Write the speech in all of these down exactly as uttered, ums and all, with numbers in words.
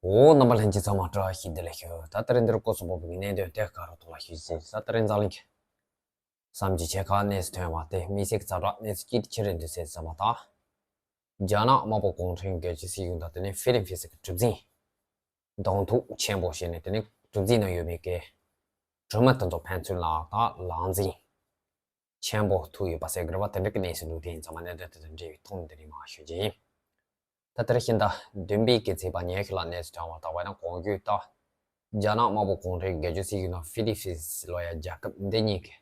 འོ། རྣམ་པ་ལྷན་རྒྱས་ཚང་མ་བཀྲ་ཤིས་བདེ་ལེགས་ཞུ། ད་ལྟ་རེ་འདིར་སྐོར་སུ་འབོད་པའི་གནད་དོན་དེ་ག་རུ་ཐོག་ལ་ཞུ་ཟིན། ད་ལྟ་རེ་འཛམ་གླིང་གི་བསམ་གྱིས་བྱེད་ཁག་གནས་སུ་ཐོན་པ་དེ་དམིགས་བསལ་གྱི་ཛ་དྲག་གནས་སུ་ཅིག་ཆེ་རེ་འདུག་ཟེར་ཙམ་པ་དང་། རྒྱ་ནག་དམར་པོ་གུང་ཁྲན་གྱི་རྒྱལ་སྤྱིའི་སྲིད་གཞུང་དང་དེ་ནས་ཧྥི་ལི་ཕིན་སི་གི་གྲུ་གཟིངས་གདོང་ཐུག་ཆེན་པོ་བྱས་ནས་དེ་ནས་གྲུ་གཟིངས་ནང་ཡོད་པའི་གི་གྲུ་མི་དེ་ཚོ་ཕན་ཚུན་ལ་དང་ལག་འཛིང་ཆེན་པོ་ཐུག་ཡོད་པ་ཟེར་གི་རེད་བ། དེ་འདྲ་གི་གནས་སུ་ལུས་དེ་ཡིན་ཙང་མ་གནད་དོན་དེ་དང་འབྲེལ་བའི་ཐོག་ནས་འདི་རིང་མར་ཞུ་རྒྱུ་ཡིན། ད་ལྟར་ཤིང་རྟ་བདུན་པའི་གི་ཚེས་པ་ཉི་ཤུ་ལ་གནས་སུ་ཐོན་པ་ལྟ་བ་ན་གོང་བརྗོད་ལྟར་རྒྱ་ནག་དམར་པོ་གུང་ཁྲན་རྒྱལ་སྤྱིའི་སྲིད་གཞུང་དང་ཧྥི་ལི་ཕིན་སི་ལོ་ཡ་རྒྱལ་ཁབ་འདི་གཉིས་ཀྱི་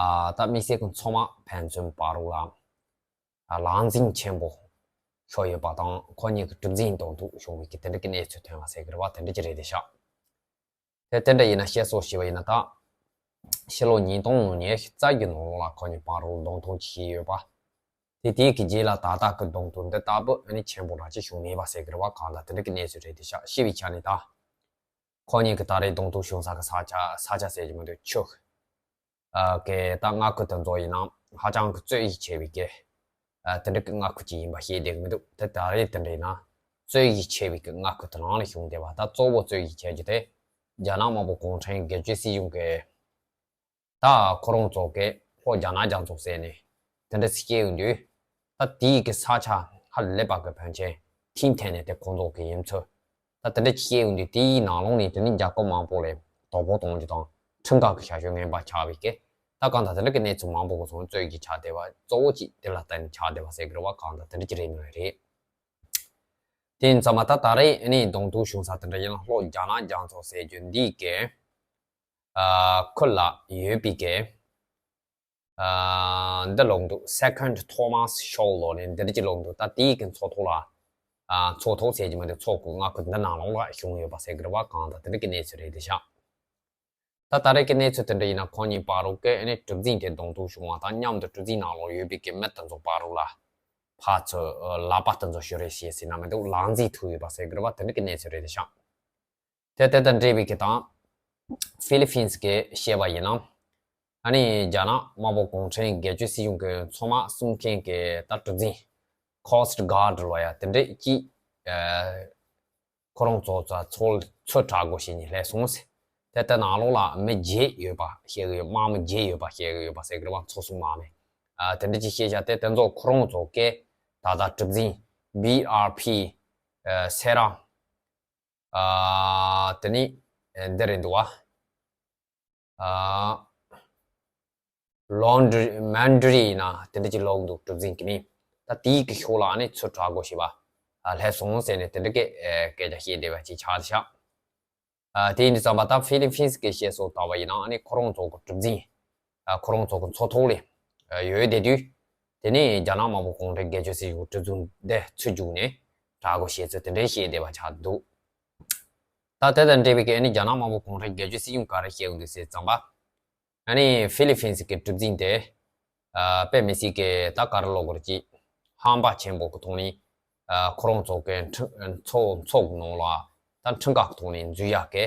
ཨ་ད་དམིགས་བསལ་གྱི་མཚོ་དམག་ཕན་ཚུན་བར་རུ་ལ་ཨ་ལག་འཛིང་ཆེན་པོ་ཤོར་ཡོད་པ་དང་ཁོ་གཉིས་ཀྱི་གྲུ་གཟིངས་གདོང་ཐུག་བྱུང་བའི་གི་དེ་འདྲ་གི་གནས་ཚུལ་ཐོན་པ་ཟེར་གི་རེད་བ། དེ་འདྲ་ཅིག་རེད་དེ་ཤག་དེ་དེ་འདྲ་ཡིན་ན་བཤད་སྲོལ་ཞིག་ཡིན་ན་ད། ཕྱི་ལོ་ཉིས་སྟོང་ཉི་ཤུ་རྩ་བརྒྱད་ནང་ལོགས་ལ་ཁོ་གཉིས་བར་རུ་གདོང་ཐུག་བྱས་ཡོད་པ། དེ་དེའི་གི་རྗེས་ལ་ད་ལྟ་གི་གདོང་ཐུག་འདི་ལྟ་བུ་ཨ་ནི་ཆེན་པོ་ར་ཅིག་བྱུང་མེད་པ་ཟེར་གི་རེད་བ། གང་ལྟར་དེ་འདྲ་གི་གནས་ཚུལ་རེད་དེ་ཤག་ཤེས་པའི་ཆ་ནས་ད། ཁོ་གཉིས་ཀྱི་ད་རེས་གདོང་ཐུག་བྱུང་ས་གི་ས་ཆ་ས་ཆ་ཟེར་གྱི་མི་འདུག་ཆུ། ཨ་གི་ད་མངའ་ཁུལ་དེ་ཚོ་ཡིན་ན་ཧ་ཅང་གི་རྩོད་ཡིག་ཆེ་བའི་གི་ཨ་དེ་འདྲ་གི་མངའ་ཁུལ་ཅིག་ཡིན་པ་ཤེས་བསྡད་གི་མི་འདུག་དེ་ད་རེས་དེ་འདྲ་ཡིན་ན་རྩོད་ཡིག་ཆེ་བའི་གི་མངའ་ཁུལ་དེ་རང་ལ་བྱུང་བསྡད་པ། ད་གཙོ་བོ་རྩོད་ཡིག་ཆེ་རྒྱུ་དེ་རྒྱ་ནག་དམར་པོ་གུང་ཁྲན་རྒྱལ་སྤྱིའི་སྲིད་གཞུང་གི་ད་ཁོ་རང་ཚོ་གི་ལྷོ་རྒྱ་ནག་རྒྱ་མཚོ་ཟེར་ནས་དེ་འདྲ་སྐྱེ་ཡོང་དུས། ད་དེའི་གི་ས་ཆ་ཧ་ལས་པ་གི་ཕོན་ཆེན་ཐིང་ཐེ་ནས་དེ་ཁོང་ཚོ་གི་ཡིན་ཚུལ། ད་དེ་འདྲ་སྐྱེ་ཡོང་དུས་དེའི་ནང་ལོགས་ནས་དེ་ནི་རྒྱལ་ཁབ་མང་པོ་ལ་དོ་ཕོག་གཏོང་རྒྱུ་དང་ཁྲིམས་ཁང་གི་ཞབས་ཞུ་ངན་པ་ཆགས་པའི་གི་ད་གང་ལྟར་དེ་འདྲ་གི་གནས་ཚུལ་མང་པོ་གི་སོང་རྩོད་ཀྱི་ཆགས་བསྡད་པ། གཙོ་བོ་གཅིག་དེ་ལ་བརྟེན་ནས་ཆགས་བསྡད་པ་ཟེར་གི་རེད་བ། གང་ལྟར་དེ་འདྲ་ཅིག་རེད་ནི་རེད། དེ་ཡིན་ཙང་མ་ད་ད་རེས་ཨ་ནི་གདོང་ཐུག་བྱུང་ས་དེ་འདྲ་ཡིན་ན་ལྷོ་རྒྱ་ནག་རྒྱ་མཚོ་ཟེར་རྒྱུ་འདི་གི་ཨ་ཁུལ་ལ་ཡོད་པའི་གི་ཨ་འདི་ལོག་འདུག Second Thomas Shoal ལོ་ནས་འདི་འདྲ་ཅིག་ལོག་འདུག་ད་དེའི་གི་མཚོ་ཐོག་ལ་ཨ་མཚོ་ཐོག་ཟེར་གྱི་མི་འདུག་མཚོ་གི་མངའ་ཁུལ་འདི་ནང་ལོགས་ལ་བྱུང་ཡོད་པ་ཟེར་གི་རེད་བ། གང་ལྟར་དེ་འདྲ་གི་གནས་ཚུལ་རེད་དེ་ཤག་ད་ད་རེས་ཀྱི་གནས་ཚུལ་དེ་འདྲ་ཡིན་ན་ཁོང་གཉིས་བར་རུ་ཀའི་ཨ་ནི་གྲུ་གཟིངས་དེ་གདོང་ཐུག་བྱུང་བ་དང་མཉམ་དུ་གྲུ་གཟིངས་ནང་ལོགས་ཡོད་པའི་གི་མི་དེ་ཚོ་བར་རུ་ལ་ཕར་ཚུར་ལག་པ་དེ་ཚོ་གཞུ་རེས་བྱས་ཟིན་ན་མི་འདུག་ལག་འཛིང་ཐུག་ཡོད་པ་ཟེར་གི་རེད་བ། དེ་འདྲ་གི་གནས་ཚུལ་རེད་དེ་ཤག་དེ་དེ་དང་འབྲེལ་བའི་གི་དང་ཧྥི་ལི་ཕིན་སི་གི་བཤད་པ་ཡིན་ན། ཨ་ནི་རྒྱ་ནག་དམར་པོ་གུང་ཁྲན་རྒྱལ་སྤྱིའི་སྲིད་གཞུང་གི་མཚོ་དམག་སྲུང་མཁན་གི་ད་གྲུ་གཟིངས་Coast Guard ལོ་ཡ་དེ་འདྲ་ཅིག་ཨ་ཁོ་རང་ཚོ་ཚོ་ཚོ་ཚོ་དྲག་པོ་བྱས་ནས་སླེབས་སོང་ཟེར། དེ་ལྟ་ནང་ལོགས་ལ་མི་བརྒྱད་ཡོད་པ་བཤད་གི་ཡོད། དམག་མི་བརྒྱད་ཡོད་པ་བཤད་གི་ཡོད་པ་ཟེར་གི་རེད་བ། མཚོ་སྲུང་དམག་མི་ཨ་དེ་འདྲ་ཅིག་བཤད་བྱ་དེ་དེ་ཚོ་ཁོ་རང་ཚོ་གི་ད་ལྟ་གྲུ་གཟིངས་B R P ཨ་སེ་ར་ཨ་དེ་ནི་ཨ་འདི་རེད་འདུག་བ། ཨ་Laundry Mandry ཡིན་ན་དེ་འདྲ་ཅིག་ལོག་འདུག་གྲུ་གཟིངས་ཀྱི་མིང་། ད་དེའི་གི་ཤོག་ལ་ནི་ཚུར་དྲག་པོ་བྱས་པ་ཨ་སླེབས་སོང་ཟེར་ནས་དེ་འདྲ་གི་ཨ་སྐད་ཆ་བཤད་བསྡད་པ་ཅིག་ཆགས་བཞག་ཨ་དེ་ཡིན་དུས་ཙམ་པ་ད་ཧྥི་ལི་ཕིན་སི་གི་བཤད་སྲོལ་ལྟ་བ་ཡིན་ན་ཨ་ནི་ཁོ་རང་ཚོ་གི་གྲུ་གཟིངས་ཨ་ཁོ་རང་ཚོ་གི་མཚོ་ཐོག་ལ་ཨ་ཡོད་བསྡད་དུས། དེ་ནས་རྒྱ་ནག་དམར་པོ་གུང་ཁྲན་རྒྱལ་སྤྱིའི་སྲིད་གཞུང་གྲུ་གཟིངས་འདི་ཚུར་རྒྱུགས་ནས་དྲག་པོ་བྱས་ཚུལ་དེ་འདྲའི་བཤད་བསྡད་པ་ཆགས་འདུག་ད་དེ་དང་འབྲེལ་བའི་གི་ཨ་ནི་རྒྱ་ནག་དམར་པོ་གུང་ཁྲན་རྒྱལ་སྤྱིའི་སྲིད་གཞུང་ག་རེ་བཤད་ཡོང་འདུག་ཟེར་ཙམ་པ། ཨ་ནི་ཧྥི་ལི་ཕིན་སི་གི་གྲུ་གཟིངས་དེ་ཨ་དཔེ་མི་སྲིད་གི་ད་ག་རེ་ལབ་དགོས་རེད་ཅིག་ཧམ་པ་ཆེན་པོ་གི་ཐོག་ནས་ཨ་ཁོ་རང་ཚོ་གི་མཚོ་མཚོ་གི་ནང་ལ་ད་ཁྲིམས་ཁང་གི་ཐོག་ནས་འཛུལ་ཡག་གི་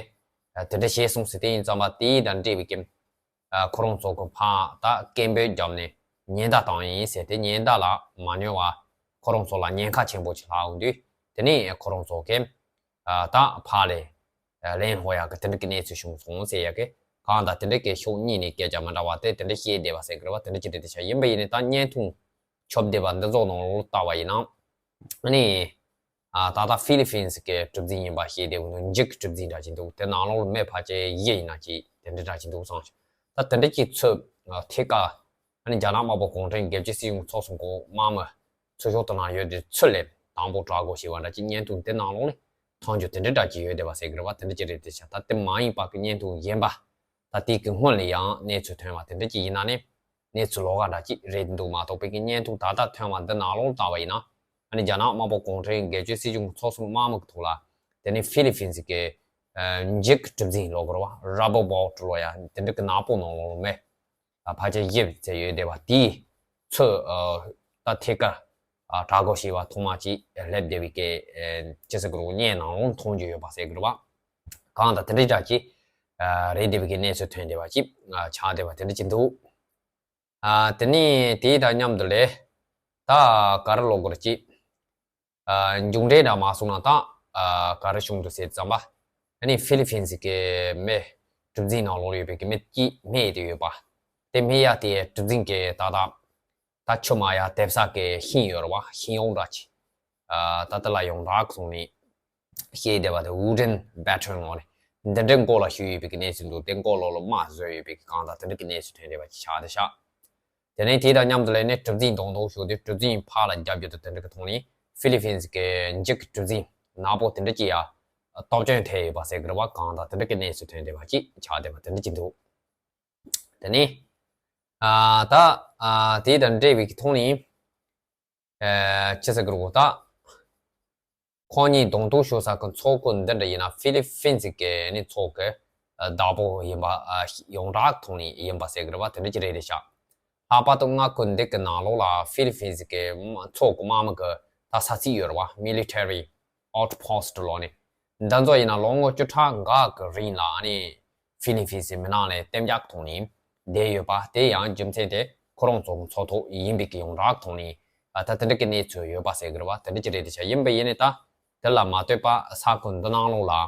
ཨ་དེ་འདྲ་བྱས་སོང་ཟེར། དེ་ཡིན་ཙམ་པ་དེ་དང་འབྲེལ་བའི་གི་ཨ་ཁོ་རང་ཚོ་གི་ཕར་ད་སྐད་འབོད་བརྒྱབ་ནས་ཉེན་བརྡ་བཏང་ཡིན་ཟེར། དེ་ཉེན་བརྡ་ལ་མ་ཉན་པ་ཁོ་རང་ཚོ་ལ་ཉེན་ཁ་ཆེན་པོ་ཅིག་ལྷག་ཡོང་དུས། དེ་ནས་ཁོ་རང་ཚོ་གི་ཨ་ད་ཕར་ལ་ལན་སློག་ཡག་གི་དེ་འདྲ་གི་གནས་ཚུལ་བྱུང་སོང་ཟེར་ཡག་གི། གང་ལྟར་དེ་འདྲ་གི་ཕྱོགས་གཉིས་ནས་སྐད་ཆ་མི་འདྲ་བ་དེ་དེ་འདྲ་བཤད་བསྡད་པ་ཟེར་གི་རེད་བ། དེ་འདྲ་ཅིག་རེད་དེ་ཆ་ཡིན་པ་ཡིན་ནའི་ད་བརྙན་ཐུང་ཆོབ་བསྡད་པ་འདི་ཚོ་ནང་ལོགས་ལྟ་བ་ཡིན་ན། ཨ་ནི། ཨ་ད་ལྟ་ཧྥི་ལི་ཕིན་སི་གི་གྲུ་གཟིངས་ཡིན་པ་ཤེས་བསྡད་ཡོད་འདུག་འཇིགས་ཀྱི་གྲུ་གཟིངས་འདྲ་ཅིག་འདུག་དེ་ནང་ལོགས་ལ་མི་ཕལ་ཆེར་བཞི་ཡིན་ན་ཅིག་དེ་འདྲ་འདྲ་ཅིག་འདུག་བསམ་བྱུང་། ད་དེ་འདྲ་ཅིག་ཚུར་ཐད་ཀར་ཨ་ནི་རྒྱ་ནག་དམར་པོ་གུང་ཁྲན་རྒྱལ་སྤྱིའི་སྲིད་གཞུང་ཚོགས་སུ་འགོ་དམག་མི་ཚུར་ཤོག་ཏུ་ན་ཡོད་དེ་ཚུར་ལས་དང་པོ་དྲག་པོ་ཞེས་པ་འདྲ་ཅིག་བརྙན་ཐུང་དེ་ནང་ལོགས་ནས་མཐོང་རྒྱུ་དེ་འདྲ་འདྲ་ཅིག་ཡོད་བསྡད་པ་ཟེར་གི་རེད་བ། དེ་འདྲ་ཅིག་རེད་དེ་ཆ། ད་དེ་མ་ཡིན་པ་གི་བརྙན་ཐུང་གཞན་པ། ད་དེ་གི་སྔོན་ལ་ཡང་གནས་ཚུལ་ཐོན་པ་དེ་འདྲ་ཅིག་ཡིན་ན་ནི། གནས་ཚུལ་ལོགས་ཀ་འདྲ་ཅིག་རེད་འདུག་མ་གཏོགས་པའི་གི་བརྙན་ཐུང་ད་ལྟ་ཐོན་པ་འདི་ནང་ལོགས་ལྟ་བ་ཡིན་ན། ཨ་ནི་རྒྱ་ནག་དམར་པོ་གུང་ཁྲན་རྒྱལ་སྤྱིའི་སྲིད་གཞུང་ཚོགས་སུ་དམག་མི་གི་ཐོག་ལ། དེ་ནི་ཧྥི་ལི་ཕིན་སི་གི་ཨ་འཇིགས་གྲུ་གཟིངས་ལབ་དགོས་རེད་བ། Rubber Boat ལབ་ཡ་དེ་འདྲ་གི་ནག་པོ་ནང་ལོགས་ལ་མེ་ཨ་ཕལ་ཆེར་བཞི་ཙམ་ཡོད་བསྡད་པ་དེའི་ཚུར་ཨ་ད་ཐད་ཀར་ཨ་དྲག་པོ་ཞེས་པ་ཐོག་མ་ཅིག་སླེབས་བསྡད་པའི་གི་ཨ་ཅི་ཟེར་དགོས་རེད། བརྙན་ནང་ལོགས་མཐོང་རྒྱུ་ཡོད་པ་ཟེར་གི་རེད་བ། གང་ལྟར་དེ་འདྲ་འདྲ་ཅིག་ཨ་རེད་བསྡད་པའི་གི་གནས་ཚུལ་ཐོན་བསྡད་པ་ཅིག་ཨ་ཆགས་བསྡད་པ་དེ་འདྲ་ཅིག་འདུག་ཨ་དེ་ནས་དེ་དང་མཉམ་དུ་ལས་ད་ག་རེ་ལབ་དགོས་རེད་ཅིག་ཨ་མཇུག་འབྲས་འདྲ་མ་སོང་ན་ད་ ཨ་ག་རེ་བྱུང་འདུག་ཟེར་ཙམ་པ། ཨ་ནི་ཧྥི་ལི་ཕིན་སི་གི་མི་གྲུ་གཟིངས་ནང་ལོགས་ཡོད་པའི་གི་མི་གཅིག་རྨས་ཏེ་ཡོད་པ། དེ་རྨས་ཡ་དེ་གྲུ་གཟིངས་གི་ད་ད་ད་ཆུ་མ་ཡ་དེབ་ས་གི་ཤིང་ཡོད་རེད་བ། ཤིང་ཡོངས་གྲགས་ཆེ། ཨ་ད་དེ་ལ་ཡོངས་གྲགས་སོང་ནི་ཤེས་བསྡད་པ་དེ་ཝུ་ཌན་བེ་ཊར་ནང་ནས་འདི་འདྲའི་མགོ་ལ་གཞུས་ཡོད་པའི་གི་གནས་ཚུལ་འདུག་དེ་མགོ་ལོག་ལ་རྨ་བཟོས་ཡོད་པའི་གི་གང་ལྟར་དེ་འདྲ་གི་གནས་ཚུལ་ཐོན་བསྡད་པ་ཅིག་ཆགས་བསྡད་ཤག་དེ་ནས་དེ་དང་མཉམ་དུ་ལས་ནས་གྲུ་གཟིངས་གདོང་ཐུག་ཤོར་དུས་གྲུ་གཟིངས་ཕར་ལ་རྒྱབ་རྒྱུ་དང་དེ་འདྲ་གི་ཐོག་ནས་ཧྥི་ལི་ཕིན་སི་གི་འཇིག་གི་གྲུ་གཟིངས་ནག་པོ་དེ་འདྲ་ཅིག་ཡ་སྟོབས་ཆེན་ཐེབས་ཡོད་པ་ཟེར་གི་རེད་བ། གང་ལྟར་དེ་འདྲ་གི་གནས་ཚུལ་ཐོན་བསྡད་པ་ཅིག་ཆགས་བསྡད་པ་དེ་འདྲ་ཅིག་འདུག་དེ་ནས་ཨ་ད་ཨ་དེ་དང་འབྲེལ་བའི་གི་ཐོག་ནས་ཨ་ཅི་ཟེར་གི་རེད་གོ། ད་ཁོང་གཉིས་གདོང་ཐུག་ཤོར་ས་གི་མཚོ་ཁུག་འདི་འདྲ་ཡིན་ན་ཧྥི་ལི་ཕིན་སི་གི་ནི་མཚོ་གི་ཨ་བདག་པོ་ཡིན་པ་ཨ་ཡོངས་གྲགས་ཐོག་ནས་ཡིན་པ་ཟེར་གི་རེད་བ། དེ་འདྲ་ཅིག་རེད་དེ་ཤག་ལྷག་པར་དུ་མངའ་ཁུལ་འདི་གི་ནང་ལོགས་ལ་ཧྥི་ལི་ཕིན་སི་གི་མཚོ་གི་དམག་མི་གི་ད་ས་ཚིགས་ཡོད་རེད་བ། མི་ལི་ཊེ་རི་ཨའུ་ཊི་པོ་སི་ཊི་ལོགས་ནས། འདི་ཚོ་ཡིན་ན་ལོ་ངོ་བཅུ་ཕྲག་འགའ་གི་རིང་ལ་ཨ་ནི་ཧྥི་ལི་ཕིན་སི་མི་ནང་ལ་གཏན་འཇགས་ཐོག་ནས་བསྡད་ཡོད་པ། དེ་ཡང་རྒྱུ་མཚན་དེ་ཁོ་རང་ཚོ་གི་མཚོ་ཐོག་ཡིན་པའི་གི་ཡོངས་གྲགས་ཐོག་ནས་ཨ་ད་དེ་འདྲ་གི་གནས་ཚུལ་ཡོད་པ་ཟེར་གི་རེད་བ། དེ་འདྲ་ཅིག་རེད་དེ་ཤག་ཡིན་པ་ཡིན་ནའི་ད་དེ་ལ་མ་ལྟོས་པ་ས་ཁུལ་འདི་ནང་ལོགས་ལ་ཨ་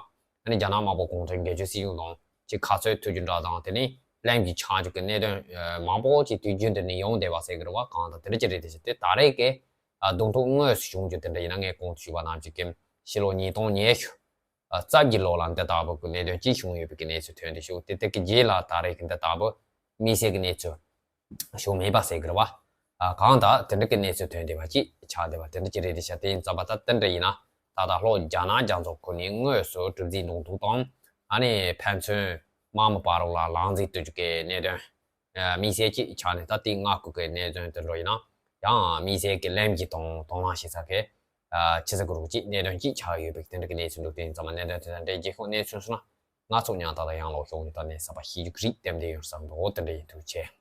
ནི་རྒྱ་ནག་དམར་པོ་གུང་ཁྲན་སྒེར་གཅོད་སྲིད་གཞུང་དང་ཅིག་ག་ཚོད་ཐུབ་རྒྱུ་འདྲ་དང་། དེ་ནས་ལྷན་གྱིས་ཆགས་རྒྱུ་གི་གནད་དོན་ཨ་མང་པོ་ཅིག་དུས་རྒྱུན་དུ་ནས་ཡོང་བསྡད་པ་ཟེར་གི་རེད་བ། གང་ལྟར་དེ་འདྲ་ཅིག་རེད་དེ་ཤག་དེ་ད་རེས་ཀྱི་ཨ་གདོང་ཐུག་དངོས་སུ་བྱུང་རྒྱུ་དེ་འདྲ་ཡིན་ན་ངས་གོང་དུ་ཞུས་པ་ནང་བཞིན་གྱི་ཕྱི་ལོ་ཉིས་སྟོང་ཉི་ཤུ་ཨ་རྩ་བརྒྱད་ལོ་ལ་འདི་ལྟ་བུ་གི་གནད་དོན་གཅིག་བྱུང་ཡོད་པའི་གི་གནས་ཚུལ་ཐོན་ཏེ་བཞུགས། དེ་དེ་གི་རྗེས་ལ་ད་རེས་ཀྱི་འདི་ལྟ་བུ་དམིགས་བསལ་གྱི་གནས་ཚུལ་བྱུང་མེད་པ་ཟེར་གི་རེད་བ། ཨ་གང་ལྟར་དེ་འདྲ་གི་གནས་ཚུལ་ཐོན་བསྡད་པ་ཅིག་ཆགས་བསྡད་པ་དེ་འདྲ་ཅིག་རེད་དེ་ཤག་དེ་ཡིན་ཙམ་པ་ད་དེ་འདྲ་ཡིན་ན་ད་ལྟ་ལྷོ་རྒྱ་ནག་རྒྱ་མཚོ་ཁུལ་ནས་དངོས་སུ་གྲུ་གཟིངས་གདོང་ཐུག་དང་ཨ་ནི་ཕན་ཚུན་དམག་མི་བར་རོགས་ལ་ལག་འཛིང་གཏོང་རྒྱུ་གི་གནད་དོན་ཨ་དམིགས་བསལ་ཅིག་ཆགས་ནས། ད་དེ་མངའ་ཁུལ་གྱི་གནད་དོན་དེ་འདྲ་ཡིན་ན་ཡང་དམིགས་བསལ་གྱི་ལྷན་རྒྱས་དང་དོ་སྣང་བྱེད་ས་གི་ཨ་ཆི་ཟེར་དགོས་རེད་ཅིག་གནད་དོན་ཅིག་ཆགས་ཡོད་པའི་དེ་འདྲ་གི་གནས་ཚུལ་འདུག་དེ་ཡིན་ཙམ་པ་གནད་དོན་དེ་དང་འབྲེལ་རྒྱལ་ཁབ་གནས་ཚུལ་སོང་ན་ང་ཚོ་ཉང་ཏག་ཏག་ཡང་ལོག་ཤོག་ནས་ད་ནས་གསར་པ་ཤེས་རྒྱུ་གི་རིགས་ཏན་ཏན་ཡོང་བསམ་འདུག་དེ་འདྲ་ཡིན། ཐུགས་རྗེ་ཆེ།